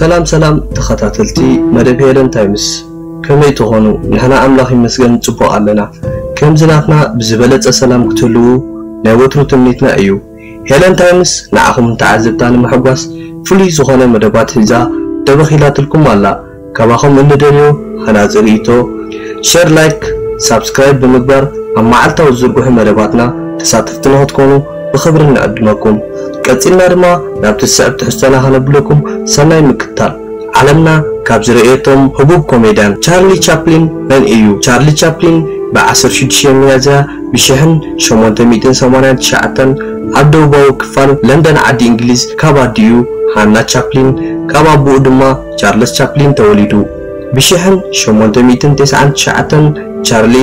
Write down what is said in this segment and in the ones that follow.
ሰላም ሰላም ተኸታተልቲ መደብ ሄለን ታይምስ፣ ከመይ ትኾኑ? ንሕና ኣምላኽ ይመስገን ጽቡቕ ኣለና። ከምዚ ናትና ብዝበለጸ ሰላም ክትህልዉ ናይ ወትሩ ትምኒትና እዩ። ሄለን ታይምስ ንዓኹም ተዓዘብታ ንምሕጓስ ፍሉይ ዝኾነ መደባት ሒዛ ደበኺላትልኩም ኣላ። ካባኹም እንደልዮ ሃናጺ ርእይቶ፣ ሸር፣ ላይክ፣ ሳብስክራይብ ብምግባር ኣብ መዓልታዊ ዝዝርግሑ መደባትና ተሳተፍቲ ንኽትኮኑ ብኽብሪ ንዕድመኩም። ቀጺልና ድማ ናብቲ ዝስዕብ ትሕዝቶና ከነብለኩም ሰናይ ምክትታል። ዓለምና ካብ ዝረእየቶም ህቡብ ኮሜድያን ቻርሊ ቻፕሊን መን እዩ? ቻርሊ ቻፕሊን ብ16 ሚያዝያ ብ1889 ኣብ ደቡባዊ ክፋል ለንደን ዓዲ እንግሊዝ ካብ ኣዲኡ ሃና ቻፕሊን ካብ ኣቦኡ ድማ ቻርለስ ቻፕሊን ተወሊዱ። ብ1899 ቻርሊ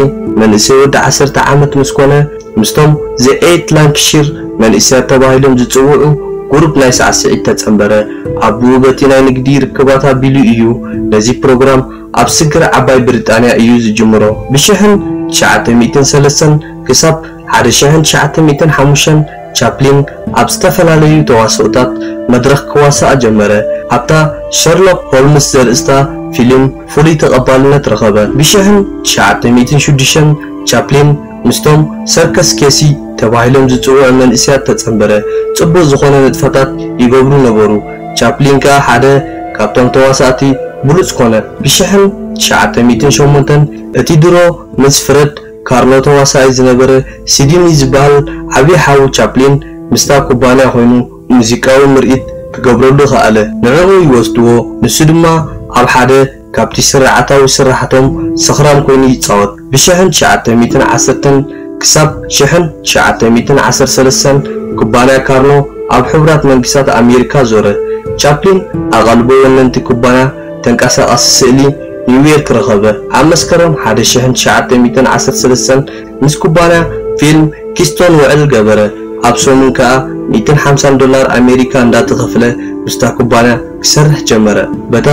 መንእሰይ ወዲ 10 ዓመት ምስ ኮነ ምስቶም The Eight Lancashire መንእሰያት ተባሂሎም ዝጽውዑ ጉሩፕ ናይ ሳዕስዒት ተጸንበረ። ኣቦኡ በቲ ናይ ንግዲ ርክባት ኣቢሉ እዩ ነዚ ፕሮግራም ኣብ ስግር ዓባይ ብሪጣንያ እዩ ዝጅምሮ። ብ1903 ክሳብ 1905 ቻፕሊን ኣብ ዝተፈላለዩ ተዋስኦታት መድረኽ ክዋሳእ ጀመረ። ኣብታ ሸርሎክ ሆልምስ ዘርእስታ ፊልም ፍሉይ ተቐባልነት ረኸበ። ብ1906 ቻፕሊን ምስቶም ሰርከስ ኬሲ ተባሂሎም ዝጽውዑ መንእሰያት ተጸንበረ። ጽቡቕ ዝኾነ ንጥፈታት ይገብሩ ነበሩ። ቻፕሊን ከኣ ሓደ ካብቶም ተዋሳእቲ ብሉጽ ኮነ። ብ1908 እቲ ድሮ ምስ ፍረድ ካርኖ ተዋሳኣይ ዝነበረ ሲድኒ ዝበሃል ዓቢ ሓው ቻፕሊን ምስታ ኩባንያ ኮይኑ ሙዚቃዊ ምርኢት ክገብረሉ ከኣለ። ንዕኡ ይወስድዎ፣ ንሱ ድማ ኣብ ሓደ ካብቲ ስርዓታዊ ስራሕቶም ሰኽራም ኮይኑ ይጻወት። ብ1910 ክሳብ 1913 ኩባንያ ካርኖ ኣብ ሕቡራት መንግስታት ኣሜሪካ ዞረ። ቻፕሊን ኣቓልቦ ወነንቲ ኩባንያ ተንቀሳቓሲ ስእሊ ኒውዮርክ ረኸበ። ኣብ መስከረም 1913 ምስ ኩባንያ ፊልም ኪስቶን ውዕል ገበረ። ኣብ ሰሙን ከኣ ሚእትን ሓምሳን ዶላር ኣሜሪካ እንዳተኸፍለ ምስታ ኩባንያ ክሰርሕ ጀመረ። በታ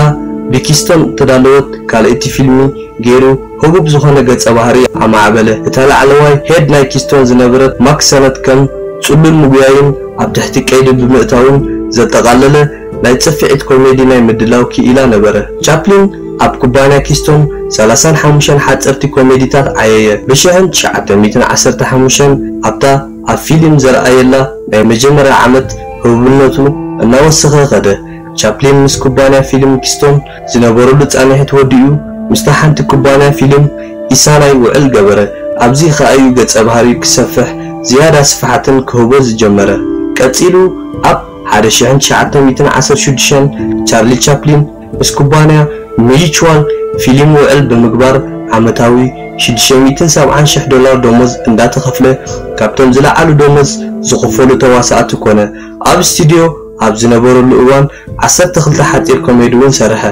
ብኪስቶን እተዳለወት ካልኣይቲ ፊልሚ ገይሩ ህቡብ ዝኾነ ገጸ ባህሪ ኣማዕበለ። እታ ላዕለዋይ ሄድ ናይ ኪስቶን ዝነበረት ማክስ ሰነት ከም ጽሉል ምጉያይን ኣብ ትሕቲ ቀይዲ ብምእታውን ዘጠቓለለ ናይ ጽፍዒት ኮሜዲ ናይ ምድላው ክኢላ ነበረ። ቻፕሊን ኣብ ኩባንያ ኪስቶን 35 ሓጸርቲ ኮሜዲታት ዓየየ። ብ1915 ኣብታ ኣብ ፊልም ዘርኣየላ ናይ መጀመርያ ዓመት ህቡብነቱ እናወሰኸ ከደ። ቻፕሊን ምስ ኩባንያ ፊልም ኪስቶን ዝነበረሉ ጻንሒት ወዲኡ ምስታ ሓንቲ ኩባንያ ፊልም ኢሳናይ ውዕል ገበረ። ኣብዚ ከኣ እዩ ገጸ ባህሪኡ ክሰፍሕ ዝያዳ ስፍሓትን ክህቦ ዝጀመረ። ቀጺሉ ኣብ 1916 ቻርሊ ቻፕሊን ምስ ኩባንያ ሚዩቹዋል ፊልም ውዕል ብምግባር ዓመታዊ 670,000 ዶላር ደሞዝ እንዳተኸፍለ ካብቶም ዝለዓሉ ደሞዝ ዝኽፈሉ ተዋሳእቲ ኮነ። ኣብ ስቱድዮ ኣብ ዝነበረሉ እዋን 12 ሓጺር ኮሜዲ እውን ሰርሐ።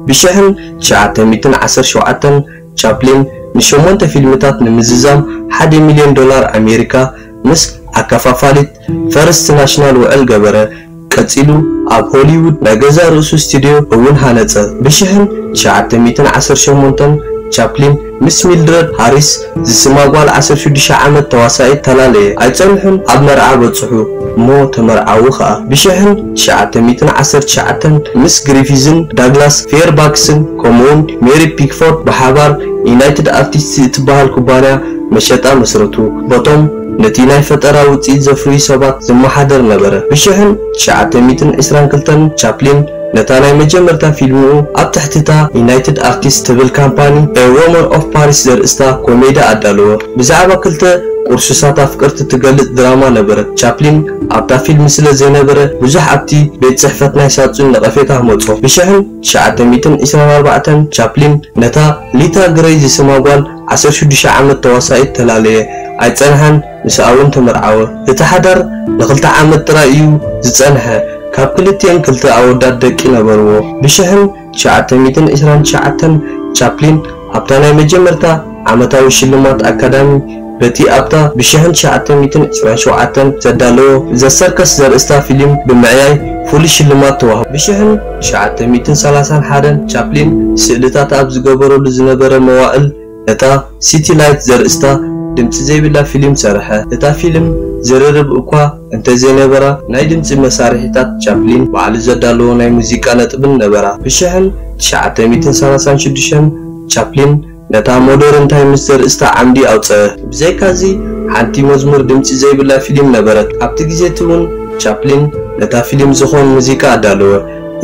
ብ1917 ቻፕሊን ንሸሞንተ ፊልምታት ንምዝዛም ሓደ ሚልዮን ዶላር ኣሜሪካ ምስ ኣከፋፋሊት ፈርስት ናሽናል ውዕል ገበረ። ቀጺሉ ኣብ ሆሊውድ ናይ ገዛእ ርእሱ ስቱድዮ እውን ሃነጸ። ብ1918 ቻፕሊን ምስ ሚልድረድ ሃሪስ ዝስማ ጓል 16 ዓመት ተዋሳኢት ተላለየ። ኣይጸንሑን ኣብ መርዓ በጽሑ እሞ ተመርዓዉ ከኣ። ብ1919 ምስ ግሪፊዝን ዳግላስ ፌርባክስን ከምኡውን ሜሪ ፒክፎርድ ብሓባር ዩናይትድ ኣርቲስትስ እትበሃል ኩባንያ መሸጣ መስረቱ። በቶም ነቲ ናይ ፈጠራ ውጽኢት ዘፍርዩ ሰባት ዝመሓደር ነበረ። ብ1922 ቻፕሊን ነታ ናይ መጀመርታ ፊልምኡ ኣብ ትሕቲ እታ ዩናይትድ ኣርቲስት ትብል ካምፓኒ ኤ ወመን ኦፍ ፓሪስ ዘርእስታ ኮሜዲ ኣዳለወ። ብዛዕባ ክልተ ቁርሱሳት ኣፍቀርቲ ትገልጽ ድራማ ነበረት። ቻፕሊን ኣብታ ፊልም ስለ ዘይነበረ ብዙሕ ኣብቲ ቤት ጽሕፈት ናይ ሳጹን ነቐፌታ መጾ። ብ1924 ቻፕሊን ነታ ሊታ ግረይ ዝስማ ጓል 16 ዓመት ተዋሳኢት ተላለየ። ኣይጸንሐን፣ ምስኣ እውን ተመርዓወ። እቲ ሓዳር ንኽልተ ዓመት ጥራይ እዩ ዝጸንሐ። ካብ ክልቲኦም ክልተ ኣወዳት ደቂ ነበርዎ። ብ1929 ቻፕሊን ኣብታ ናይ መጀመርታ ዓመታዊ ሽልማት ኣካዳሚ በቲ ኣብታ ብ1927 ዘዳለዎ ዘ ሰርከስ ዘርእስታ ፊልም ብምዕያይ ፍሉይ ሽልማት ተዋህቦ። ብ1931 ቻፕሊን ስእልታት ኣብ ዝገበረሉ ዝነበረ መዋእል ነታ ሲቲ ላይት ዘርእስታ ድምጺ ዘይብላ ፊልም ሰርሐ። እታ ፊልም ዝርርብ እኳ እንተዘይነበራ፣ ናይ ድምጺ መሳርሒታት ቻፕሊን ባዕሉ ዘዳለዎ ናይ ሙዚቃ ነጥብን ነበራ። ብሽሕን ትሽዓተ ሚእትን ሰላሳን ሽዱሽተን ቻፕሊን ነታ ሞደርን ታይምስ ዘርእስታ ዓምዲ ኣውጸአ። ብዘይካዚ፣ ሓንቲ መዝሙር ድምጺ ዘይብላ ፊልም ነበረት። ኣብቲ ግዜ እቲ እውን ቻፕሊን ነታ ፊልም ዝኾን ሙዚቃ ኣዳለወ።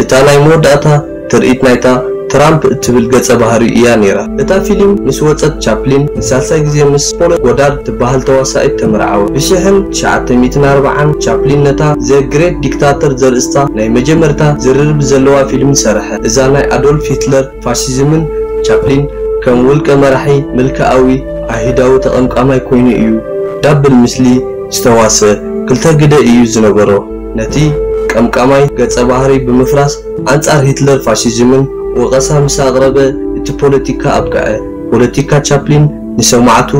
እታ ናይ መወዳእታ ትርኢት ናይታ ትራምፕ እትብል ገጸ ባህሪ እያ ነይራ። እታ ፊልም ምስ ወጸት፣ ቻፕሊን ንሳልሳይ ግዜ ምስ ፖል ጎዳርድ ትበሃል ተዋሳኢት ተመርዓወ። ብሽሕን ትሽዓተ ሚእትን ኣርባዓን ቻፕሊን ነታ ዘ ግሬት ዲክታተር ዘርእስታ ናይ መጀመርታ ዝርርብ ዘለዋ ፊልም ሰርሐ። እዛ ናይ ኣዶልፍ ሂትለር ፋሽዝምን ቻፕሊን ከም ውልቀ መራሒ ምልክኣዊ ኣይሁዳዊ ተቐምቃማይ ኮይኑ እዩ። ዳብል ምስሊ ዝተዋሰ ክልተ ግደ እዩ ዝነበሮ። ነቲ ቀምቃማይ ገጸ ባህሪ ብምፍራስ ኣንጻር ሂትለር ፋሽዝምን ወቐሳ ምስ ኣቕረበ እቲ ፖለቲካ ኣብቅዐ። ፖለቲካ ቻፕሊን ንሰማዕቱ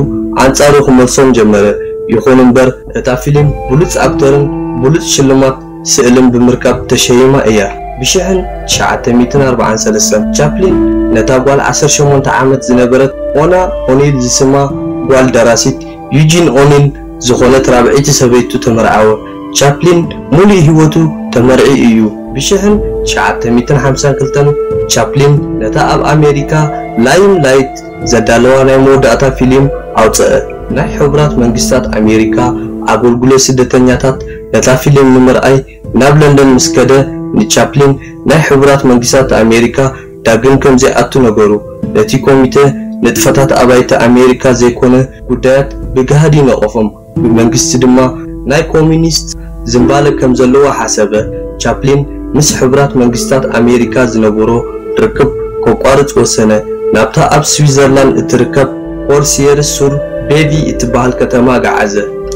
ኣንጻሩ ክመልሶም ጀመረ። ይኹን እምበር እታ ፊልም ብሉጽ ኣክተርን ብሉጽ ሽልማት ስእልን ብምርካብ ተሸይማ እያ። ብሽሕን ትሽዓተ ሚእትን ኣርባዓን ሰለስተን ቻፕሊን ነታ ጓል ዓሰርተ ሸሞንተ ዓመት ዝነበረት ኦና ኦኒል ዝስማ ጓል ደራሲት ዩጂን ኦኒል ዝኾነት ራብዐይቲ ሰበይቱ ተመርዓወ። ቻፕሊን ሙሉእ ህይወቱ ተመርዒ እዩ። ብሽሕን ትሽዓተ ሚእትን ሓምሳን ክልተን ቻፕሊን ነታ ኣብ ኣሜሪካ ላይም ላይት ዘዳለዋ ናይ መወዳእታ ፊልም ኣውጸአ። ናይ ሕቡራት መንግስታት ኣሜሪካ ኣገልግሎት ስደተኛታት ነታ ፊልም ንምርኣይ ናብ ለንደን ምስ ከደ፣ ንቻፕሊን ናይ ሕቡራት መንግስታት ኣሜሪካ ዳግም ከም ዘይኣቱ ነገሩ። ነቲ ኮሚተ ንጥፈታት ኣባይቲ ኣሜሪካ ዘይኮነ ጉዳያት ብጋህዲ ነቐፎም። ብመንግስቲ ድማ ናይ ኮሚኒስት ዝንባለ ከም ዘለዎ ሓሰበ። ቻፕሊን ምስ ሕቡራት መንግስታት ኣሜሪካ ዝነበሮ ርክብ ከቋርጽ ወሰነ። ናብታ ኣብ ስዊዘርላንድ እትርከብ ኮርሲየር ሱር ቤቪ እትበሃል ከተማ ገዓዘ።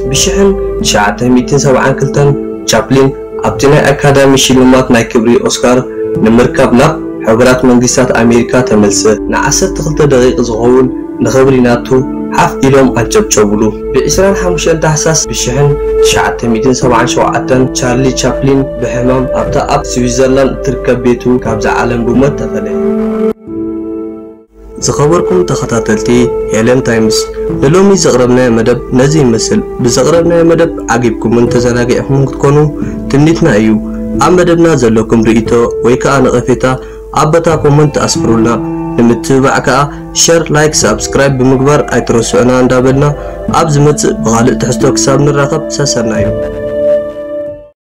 ብሽሕን ትሽዓተ ሚእትን ሰብዓን ክልተን ቻፕሊን ኣብቲ ናይ ኣካዳሚ ሽልማት ናይ ክብሪ ኦስካር ንምርካብ ናብ ሕቡራት መንግስታት ኣሜሪካ ተመልሰ። ንዓሰርተ ክልተ ደቂቕ ዝኸውን ንኽብሪ ናቱ ሓፍ ኢሎም ኣንጨብጨቡሉ። ብ ዕስራን ሓሙሽተን ታሕሳስ ብ ሽሕን ትሽዓተ ሚእትን ሰብዓን ሸውዓተን ቻርሊ ቻፕሊን ብሕማም ኣብታ ኣብ ስዊዘርላንድ እትርከብ ቤቱ ካብዛ ዓለም ብሞት ተፈለየ። ዝኸበርኩም ተኸታተልቲ ሄለን ታይምስ፣ ንሎሚ ዘቕረብናዮ መደብ ነዚ ይመስል። ብዘቕረብናዮ መደብ ዓጊብኩምን ተዘናጊዕኩምን ክትኮኑ ትምኒትና እዩ። ኣብ መደብና ዘለኩም ርእይቶ ወይ ከኣ ነቐፌታ ኣብ በታ ኮመንት ኣስፍሩልና። ንምትብባዕ ከኣ ሸር፣ ላይክ፣ ሳብስክራይብ ብምግባር ኣይትረስዑና እንዳበልና፣ ኣብ ዝመጽእ ብኻልእ ትሕዝቶ ክሳብ ንራኸብ ሰሰናዩ።